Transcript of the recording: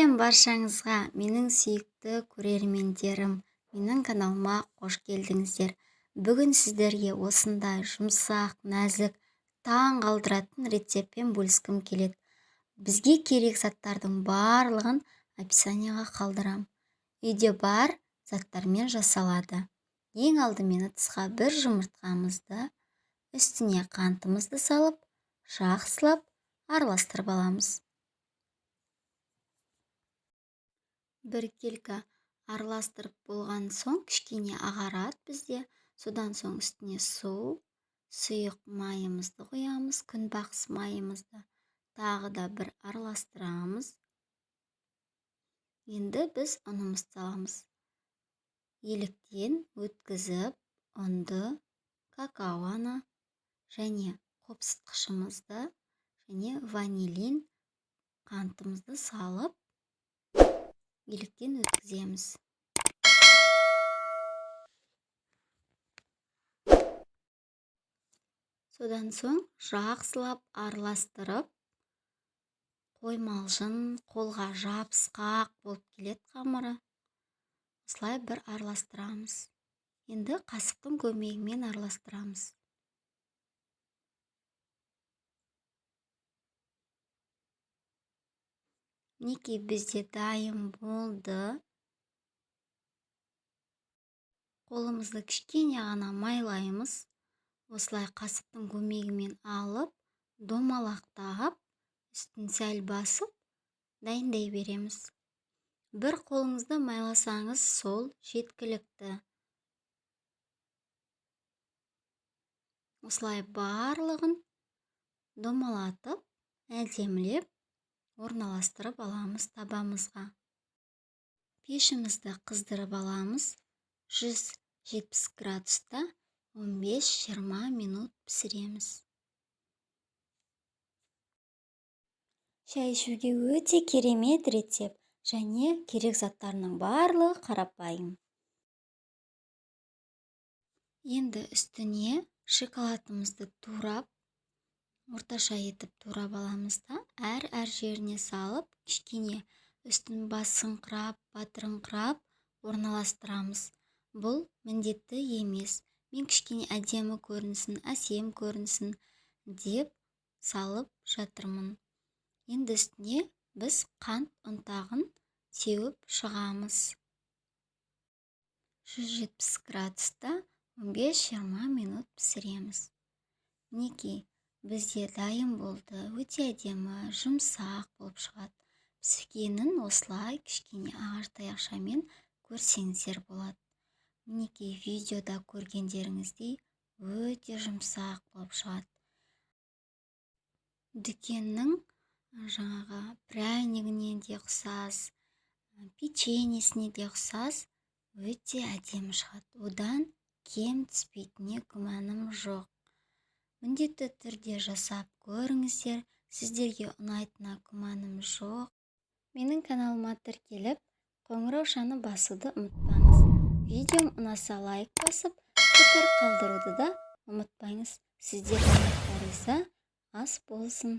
Сәлем баршаңызға, менің сүйікті көрермендерім, менің каналыма қош келдіңіздер. Бүгін сіздерге осындай жұмсақ, нәзік, таң қалдыратын рецептпен бөліскім келеді. Бізге керек заттардың барлығын описанияға қалдырам. Үйде бар заттармен жасалады. Ең алдымен ыдысқа бір жұмыртқамызды, үстіне қантымызды салып, жақсылап араластырып аламыз. Біркелкі араластырып болған соң кішкене ағарады бізде. Содан соң үстіне су, сұйық майымызды құямыз, күнбағыс майымызды тағы да бір араластырамыз. Енді біз ұнымызды саламыз. Еліктен өткізіп ұнды, какаоны және қопсытқышымызды және ванилин қантымызды салып еліктен өткіземіз. Содан соң жақсылап араластырып, қоймалжың, қолға жабысқақ болып келеді қамыры. Осылай бір араластырамыз. Енді қасықтың көмегімен араластырамыз. Мінекей бізде дайын болды. Қолымызды кішкене ғана майлаймыз. Осылай қасықтың көмегімен алып, домалақтап, үстін сәл басып, дайындай береміз. Бір қолыңызды майласаңыз, сол жеткілікті. Осылай барлығын домалатып, әдемілеп орналастырып аламыз табамызға. Пешімізді қыздырып аламыз. 170 градуста 15-20 минут пісіреміз. Шай ішуге өте керемет рецепт және керек заттарының барлығы қарапайым. Енді үстіне шоколадымызды турап, орташа етіп турап аламыз да, әр-әр жеріне салып, кішкене үстін басыңқырап, батырыңқырап орналастырамыз. Бұл міндетті емес. Мен кішкене әдемі көрінсін, әсем көрінсін деп салып жатырмын. Енді үстіне біз қант ұнтағын сеуіп шығамыз. 170 градуста 15-20 минут пісіреміз. Мінекей, бізде дайын болды. Өте әдемі, жұмсақ болып шығады. Піскенін осылай кішкене ағаш таяқшамен көрсеңіздер болады. Мінекей, видеода көргендеріңіздей өте жұмсақ болып шығады. Дүкеннің жаңағы прянигіне де ұқсас, печеньесіне де ұқсас, өте әдемі шығады. Одан кем түспейтініне күмәнім жоқ. Міндетті түрде жасап көріңіздер, сіздерге ұнайтынына күмәнім жоқ. Менің каналыма тіркеліп, қоңыраушаны басуды ұмытпаңыз. Видеом ұнаса лайк басып, пікір қалдыруды да ұмытпаңыз. Сіздерге риза, ас болсын.